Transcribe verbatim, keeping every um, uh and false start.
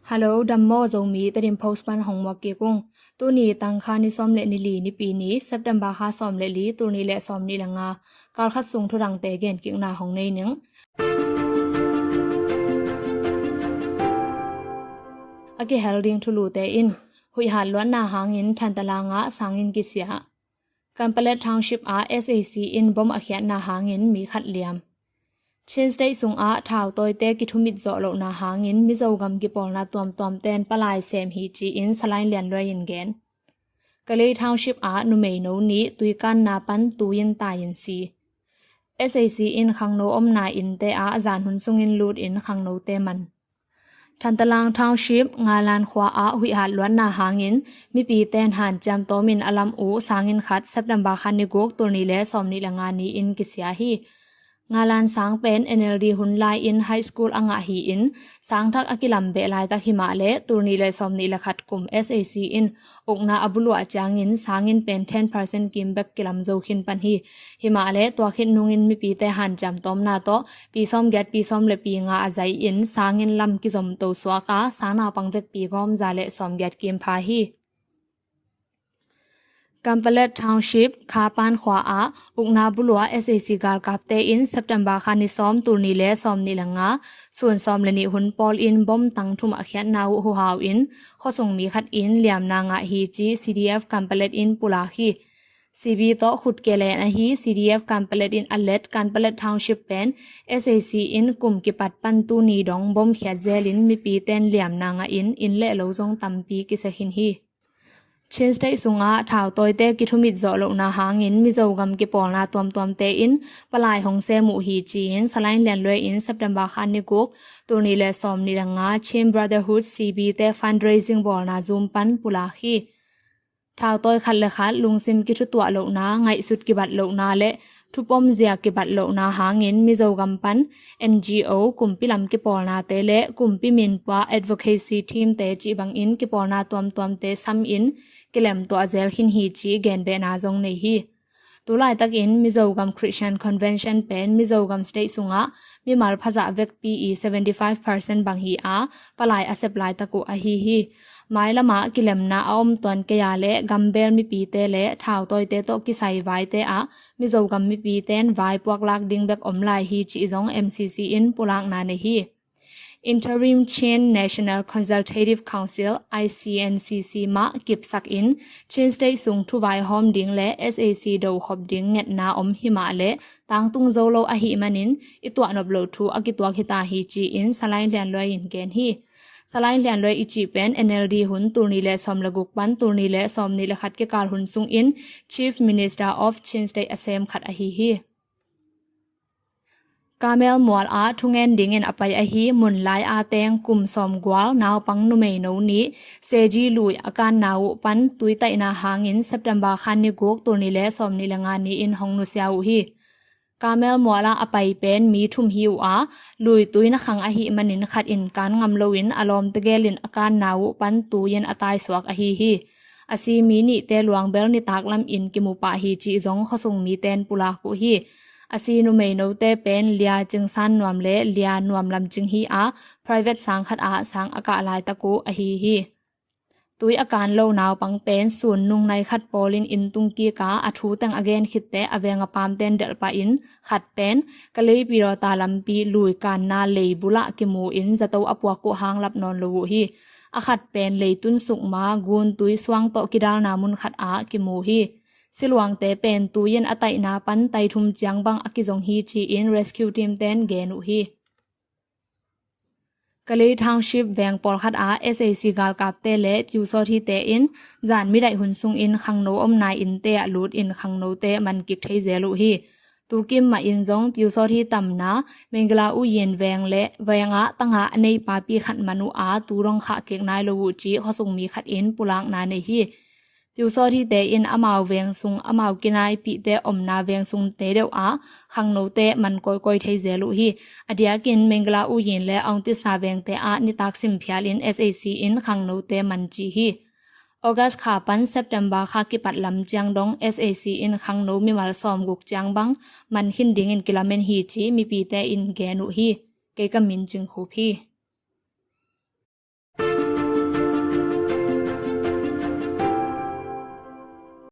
Hello, dam maw Zomi, Tedim Post pan hong muak kik ung. Tuni Tangkha ni sawm le ni li, Nipi ni, September kha sawm le li, tul nih le sawm nih le nga. Kal khat sung thudangte gen kikna hong nei ning. A kihel ding thulute in, huih hat luatna hangin Thantalang ah sanginn kisia. Kanpetlet Township ah S A C in bom a khiatna hangin mi khat liam. Chin State sungah thautawite kithumit zawh lohna hangin Mizo gam kipawlna tuamtuamte'n palai sem hi ci-in Salai Lian Luai in gen. Kalay Township ah numeino nih tuikanna pan tui-in tai-in si. S A C in khangno omna innte ah zan hun sungin lutin khangnote man. Thantalang Township Ngalan khua ah huih hat luatna hangin mipite'n hanciam tawmin a lam uh sanginn khat, September kha ni guk, tul nih le sawm nih le nga ni-in kisia hi. Ngalan sang pen N L D hun lai-in high school a ngah hi-in, sangthak a kilam beh laitak himah le tul nih le sawm nih le khat kum S A C in ukna a buluah ciangin sanginn pen ten percent kim bek kilam zo khin pan hi. Himah le tua khit nungin mipite hanciam tawmna tawh pi sawm giat, pi sawm le pi nga a zai-in sanginn lam kizom to suak a, sang naupang vekpi gawm za le sawm giat kim pha hi. Kanpetlet Township Khapan khua ah ukna buluah S A C galkapte in September kha ni sawm, tul nih le sawm nih le nga, sun sawm le nih hun pawlin bom tang thum a khiatna uh huhau in khuasung mi khat in liamna ngah hi ci C D F Kanpetlet in pulak hi. C B tawh khut kilen ahi C D F Kanpetlet in a let Kanpetlet Township pen S A C in kum kipat pan tuni dong bom khiat zelin mipite'n liamna ngahin inn le lo zong tampi kisia khin hi. Chin State sungah thautawite kithumit zawh lohna hangin Mizo gam kipawlna tuamtuamte in palai hong sem uh hi ci-in Salai Lian Luai in September kha ni guk, tul nih le sawm nih le nga, Chin Brotherhood C B te fundraising bawlna Zoom pan pulak hi. Thautawi khat le khat lungsim kithutuah lohna, ngaihsut kibat lohna le thupomzia kibat lohna hangin Mizo gam pan N G O, kumpi lam kipawlnate le kumpi minpua advocacy teamte cih bangin kipawlna tuamtuamte samin kilem tuah zel khin hi ci genbehna zong nei hi. Tulaitakin Mizo gam Christian Convention pen Mizo gam state sungah mimal phazah vekpi i seventy five percent bang hi a, palai a sep laitak uh ahi hi. Mailamah kilemna a om tuan kei a le gambel mipite le thautawite tawh kisai vaite ah Mizo gam mipite'n vai puaklak ding bek om lai hi cih zong M C C in pulakna nei hi. Interim Chin National Consultative Council, I C N C C mah kipsakin Chin State sung thuvaihawm ding le S A C dokhop ding ngetna om himah le tangtung zo lo ahih manin i tuahnop loh thu a kituak hita hi ci-in Salai Lian Luai in gen hi. Salai Lian Luai i cih pen N L D hun tul nih le sawm le guk pan tul nih le sawm nih le khat kikal hun sungin Chief Minister of Chin State a sem khat ahi hi. Kamel mual ah thungen dingin a pai ahi Munlai a teng kum sawm gual naupang numeino nih Seji lui a kanna uh pan tuitaihna hangin September kha ni guk, tul nih le sawm nih le nga ni-in hong nusia uh hi. Kamel mual ah a pai pen mi thum hi uh a, lui tui na khang ahih manin khat in kan ngam loin a lawmte gelin a kanna uh pan tui-in a taisuak ahi hi. A si mi nihte luangbel nitak lamin kimu pah hi cih zong khuasung mite'n pulak uh hi. A si numeinote pen Lia Cing San Nuam le Lia Nuam Lam Cing hi a, private sang khat ah sang a kah laitak uh ahi hi. Tui a kan lo naupang pen sun nung nai khat pawlin inn tung kik a, a thu teng a gen khitteh a veng a pamte'n delh pahin khat pen Kalay Pidawta lampi lui kanna lei bulah kimu in zato a puak uh hang lap nawn lo uh hi. A khat pen leitun sukma guntui suang tawh kidalna mun khat ah kimu hi. Siluangte pen tui-in a taihna pan taithum ciang bang a kizong hi ci-in rescue teamte'n gen uh hi. Kalay Township veng pawlkhat ah S A C galkapte le piusawthite in zan midaih hun sungin khangno omna innte ah lutin khangnote man kik thei zel uh hi. Tukim mahin zong piusawthi tamna Mengla Uyin veng le vengah tangah a nei papi khat man uh a, tu dong khah kik nai lo uh ci khuasung mi khat in pulakna nei hi. Piusawthite in amau veng sung, amau kinaipihte omna veng sungte deuh ah khangnote man kawikawi thei zel uh hi. A diakin Mengla Uyin le Aung Tisa vengte ah nitak sim phialin S A C in khangnote man ci hi. August kha pan September kha kipat lam ciang dong S A C in khangno mimal sawmguk ciang bang man khin dingin kilamen hi ci mipite in gen uh hi. Kei ka min Cing Khup hi.